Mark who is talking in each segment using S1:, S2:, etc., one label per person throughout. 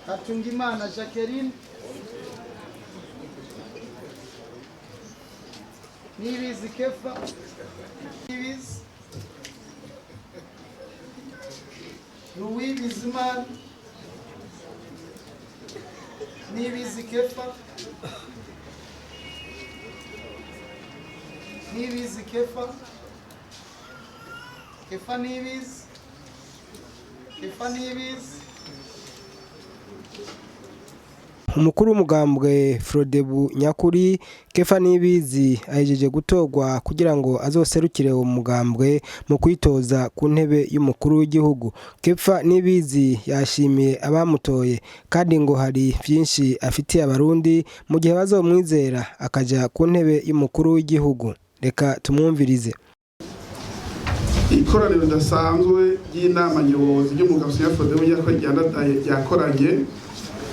S1: Hatungimana Jacqueline, Niyibizi Kefa, Niyibizi, Louis Bizimana, Niyibizi Kefa, Niyibizi Kefa, Kefa Niyibizi, Kefa Niyibizi.
S2: Umukuru w'umugambwe Frodebu Nyakuri, Kefa Niyibizi, ahejeje gutorwa kugira ngo azoserukire uwo mugambwe mu kwitoza ku ntebe y'umukuru w'igihugu. Kefa Niyibizi yashimiye abamutoye kandi ngo hari vyinshi afitiye abarundi mu gihe bazomwizera akaja ku ntebe y'umukuru w'igihugu. Reka tumwumvirize.
S3: Ikoraniro ridasanzwe ry'inama nyobozi ry'umugambwe Frodebu Nyakuri ryandadaye ryakoranye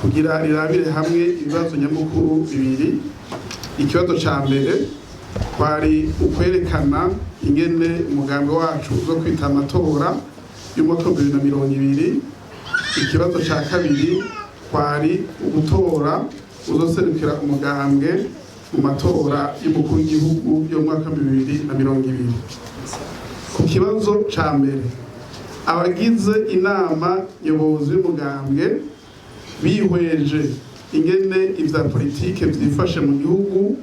S3: kugira rirabire hamwe ibibazo nyamukuru bibiri. Ikibazo ca mbere kwari ukwerekana ingene umugambi wacu uzo kwita amatora y'umwaka wa 2020. Ikibazo ca kabiri kwari ugutora uzoserukira umugambwe mu matora y'umukuru w'igihugu y'umwaka wa 2020. Ku kibazo ca mbere, abagize inama nyobozi y'umugambwe bihweje ingene ivya politike vyifashe mu gihugu,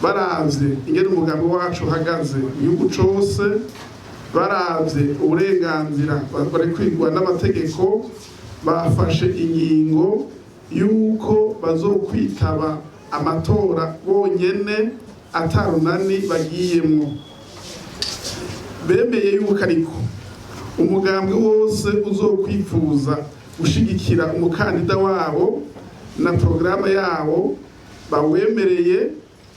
S3: baravye ingene umugambi wacu uhagaze mu gihugu cose, baravye uburenganzira barekwirwa n'amategeko, bafashe ingingo yuko bazokwitaba amatora bonyene atarunani bagiyemwo. Bemeye yuko ariko umugambwe wose uzokwifuza gushigikira umukandida wabo na porogaramu yabo bawemereye.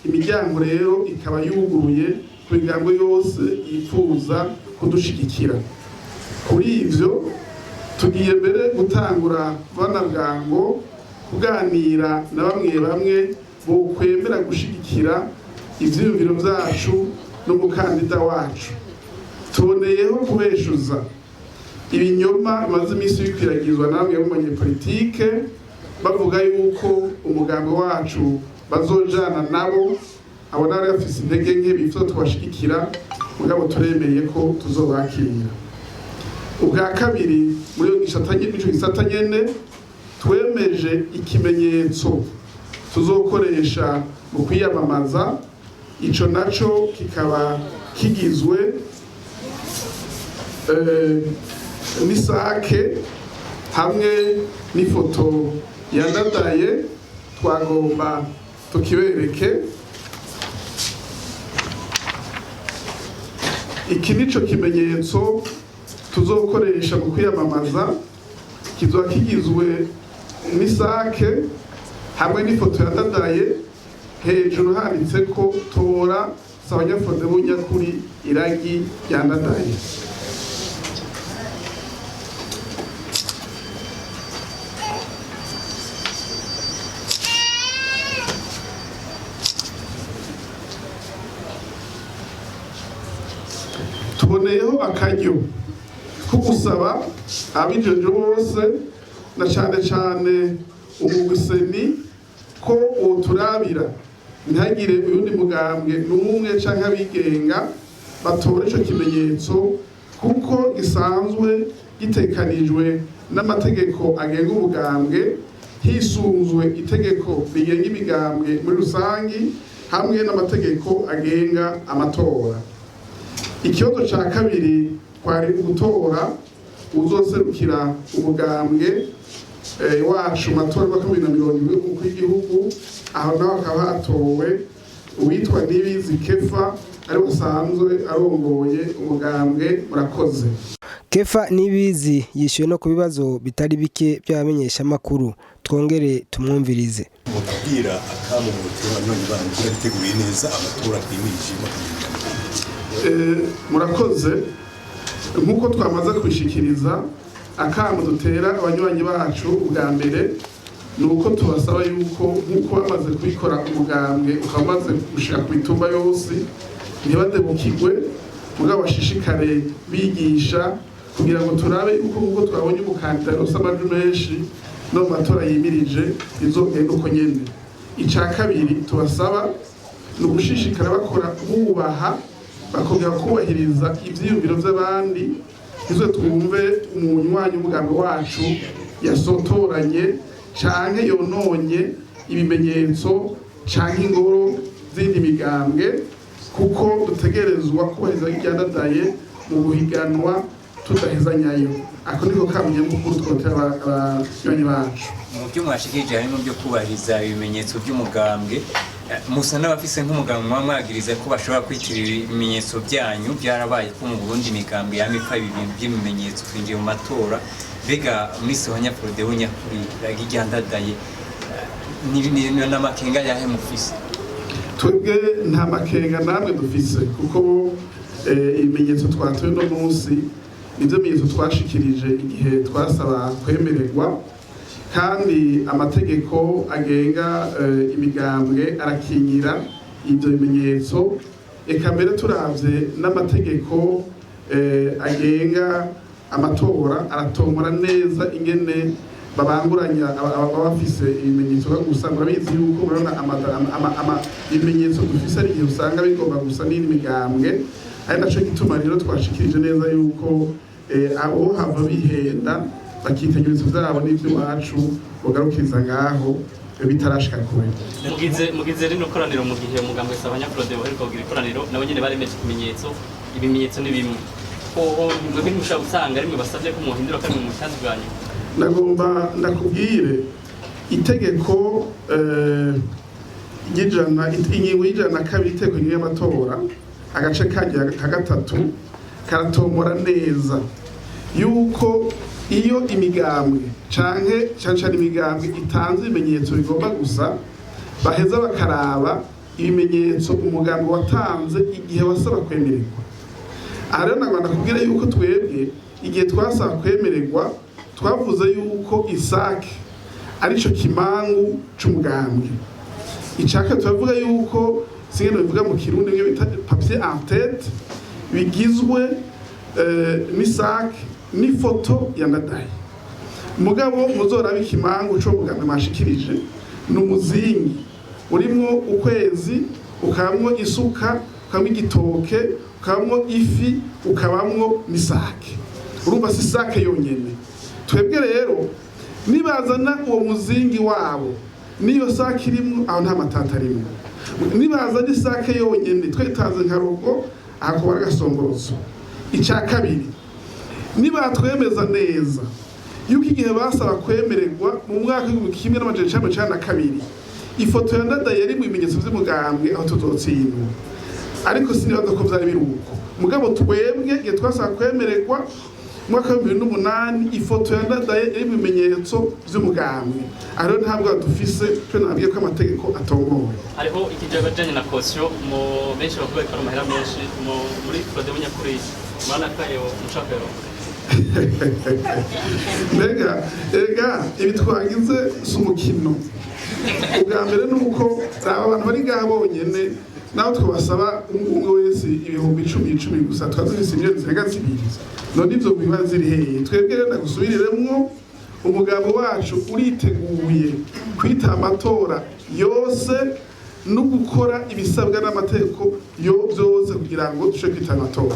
S3: Imiryango rero ikaba yuguruye ku miryango yose yifuza kudushigikira. Kuri ivyo tugiye mbere gutangura bana bwango kuganira na bamwe bamwe bokwemera gushigikira ivyiyumviro vyacu n'umukandida wacu. Tuboneyeho kubeshuza ibinyoma bimaze iminsi bikwiragizwa na bamwe mu banyepolitike bavuga yuko umugambi wacu bazojana nabo. Abo nabo bafise intege nke bifuza tubashigikira, mugabo turemeye ko tuzobakira. Ubwa kabiri, muri ico gisata nyene twemeje ikimenyetso tuzokoresha mu kwiyamamaza. Ico naco kikaba kigizwe n'isake hamwe n'ifoto yandadaye. Twagomba tukibereke. Iki nico kimenyetso tuzokoresha mu kwiyamamaza, kizoba kigizwe n'isake hamwe n'ifoto yandadaye, hejuru handitse ko tora Sawanyafrodebu Nyakuri iragi ryandadaye. Tuboneyeho akaryo ko gusaba abijeje bose na cane cane umuguseni ko woturabira ntihagire uyundi mugambwe n'umwe canke abigenga batora ico kimenyetso, kuko gisanzwe gitekanijwe n'amategeko agenga umugambwe hisunzwe itegeko rigenga imigambwe muri rusangi hamwe n'amategeko agenga amatora. Ikibazo ca kabiri kwari gutora uzoserukira umugambwe wacu mu matora y'umwaka wa 2020 umukuru w'igihugu. Aho naho hakaba hatowe uwitwa Niyibizi Kefa ari usanzwe arongoye umugambwe. Murakoze.
S2: Kefa Niyibizi yishyuwe no ku bibazo bitari bike by'abamenyeshamakuru. Twongere tumwumvirize.
S4: Mutubwira akamo mutera abanywanyi banyu kugira biteguye neza amatora twimirije.
S3: Murakoze. Nk'uko twamaze kwishikiriza, akamo dutera abanywanyi bacu ubwa mbere ni uko tubasaba yuko nk'uko bamaze kubikora umugambwe ukaba umaze gushika ku mitumba yose, ntibadebukirwe, mugabo bashishikare bigisha kugira ngo turabe yuko nk'uko twabonye umukandida yaronse amajwi menshi No mu matora yimirije bizogenda uko nyene. Ica kabiri tubasaba ni ugushishikara bakora bubaha, bakongera kubahiriza ivyiyumviro vy'abandi. Ntituze twumve umunywanyi w'umugambi wacu yasotoranye canke yononye ibimenyetso canke ingoro z'indi migambwe, kuko dutegerezwa kubahiriza iryandadaye mu guhiganwa tudahezanyayo. Ako niko kamunyamukuru twotera abanywanyi bacu.
S5: Mu byo mwashikirije harimo byo kubahiriza ibimenyetso by'umugambwe. Musa n'abafise nk'umugambwe muba mwagiriza ko bashobora kwitirira ibimenyetso byanyu. Byarabaye ko mu Burundi imigambwe yama ipfa ibi bintu by'ibimenyetso. Twinjiye mu matora, mbega muri Sahwanya Frodebu Nyakuri iryandadaye n'amakenga yahe mufise?
S3: Twebwe nta makenga namwe dufise, kuko ibimenyetso twatoye uno munsi nibyo bimenyetso twashikirije igihe twasaba kwemererwa, kandi amategeko agenga imigambwe arakingira ibyo bimenyetso. Eka mbere turavye n'amategeko agenga amatora aratomora neza ingene babanguranya ababa bafise ibimenyetso. Gusa murabizi yuko murabona ibimenyetso dufise ari igihe usanga bigomba gusa n'indi migambwe, ari naco gituma rero twashikirije neza yuko abo hava bihenda bakita ibimenyetso vyabo n'ivy'iwacu, bogarukiriza ngaho bitarashika kure.
S6: Mugize rino koraniro mu gihe umugambwe Sahwanya Frodebu uheruka kugira ikoraniro, nabo nyene baremeje ikimenyetso, ibimenyetso ni bimwe. Hoho mwebwe ntimushobora gusanga rimwe basabye ko muhindura kandi mu bushake bwanyu?
S3: Ndagomba ndakubwire itegeko ry'ijana, ingingo ya 102 itegeko y'amatora, agace karyo ka gatatu karatomora neza yuko iyo imigambwe canke cane cane imigambwe itanze ibimenyetso bigomba gusa, baheza bakaraba ibimenyetso umugambwe watanze igihe wasaba kwemererwa. Aha rero nagomba ndakubwira yuko twebwe igihe twasaba kwemererwa twavuze yuko isake arico kimangu c'umugambwe. Icaka turavuga yuko singene bivuga mu Kirundi bimwe bita papier en tête bigizwe n'isake n'ifoto ya Ndadaye. Mugabo muzoraba ikimangu c'umugambwe mwashikirije ni umuzingi urimwo ukwezi, ukabamwo isuka, ukabamwo igitoke, ukabamwo ifi, ukabamwo n'isake. Urumva si isake yonyene. Twebwe rero nibazana uwo muzingi wabo niyo sake irimwo, aho nta matata arimwo. Nibazana isake yonyene twetaze nka logo, ahakuba agasomboroso. Icya kabiri, nibatwemeza neza yuko igihe basaba kwemererwa mu mwaka w'1992 ifoto ya Ndadaye yari mu bimenyetso vy'umugambwe, aho tuzotsindwa. Ariko sinibaza ko vyari biri uko. Mugabo twebwe igihe twasaba kwemererwa mu mwaka wa 2008, ifoto ya Ndadaye yari mu bimenyetso vy'umugambwe. Aho rero ntabwo dufise, twe nabwiye ko amategeko atomboye.
S6: Hariho ikijanye na caution, mu benshi bavuga ko ari amahera menshi. Muri Frodebu Nyakuri murabona ko ayo mushaka kuyaronka?
S3: Mbega ega ibi twagize si umukino. Ubwa mbere ni uko raba abantu bari ngaha bonyene, naho twabasaba umwe umwe wese 10,000 icumi gusa, twaba dufise miliyoni zirenga 2. None ivyo biba ziri hehe? Twebwe rero ndagusubiriremwo, umugabo wacu uriteguye kwita amatora yose no gukora ibisabwa n'amategeko yo byose kugira ngo dushobore kwita amatora.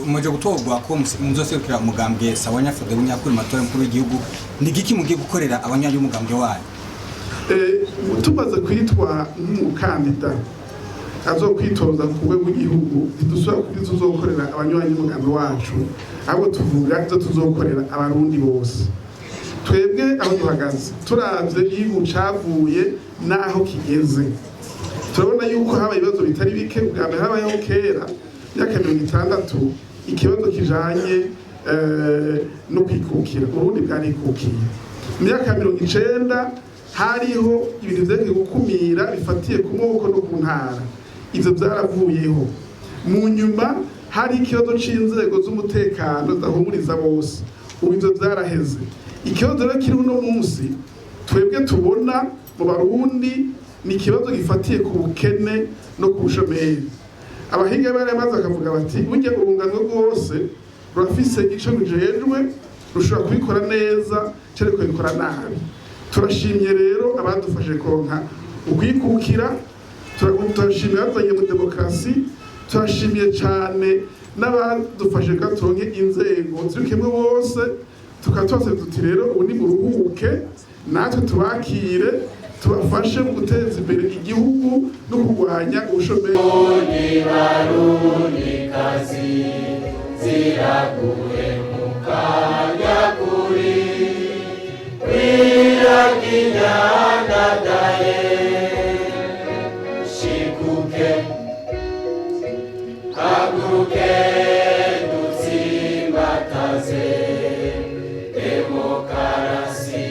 S7: Mweje gutorwa ko muzoserukira umugambwe Sahwanya Frodebu Nyakuri mu matora y'umukuru w'igihugu, ni giki mugiye gukorera abanywanyi b'umugambwe wanyu?
S3: Tumaze kwitwa nk'umukandida azokwitoza ku rwego rw'igihugu, ntidusubira kuvuga ivyo tuzokorera abanywanyi b'umugambi wacu, ahubwo tuvuga ivyo tuzokorera Abarundi bose. Twebwe aho duhagaze, turavye igihugu cavuye n'aho kigeze, turabona yuko habaye ibibazo bitari bike. Ubwa mbere habayeho kera myaka 60 ikibazo kijanye no kwikukira. Uburundi bwarikukiye. Mu myaka 90 hariho ibintu vyerekeye gukumira bifatiye ku moko no ku ntara, ivyo vyaravuyeho. Mu nyuma hari ikibazo c'inzego z'umutekano zidahumuriza bose, ubu ivyo vyaraheze. Ikibazo rero kiri uno munsi twebwe tubona mu Barundi ni ikibazo gifatiye ku bukene no ku bushomeri. Abahinga bari bamaze bakavuga bati burya urungano rwose rurafise ico rujejwe. Rushobora kubikora neza cyangwa kubikora nabi. Turashimye rero abadufashe konka ukwikukira, turashimiye abazanye mu demokarasi, turashimiye cyane n'abadufashe kugira turonke inzego zirikemwe bose. Tukaba tubasabye tuti rero ubu ni muruhuke, natwe tubakire, tubafashe mu guteza imbere igihugu no kurwanya ubushomeri.
S8: Demokarasi.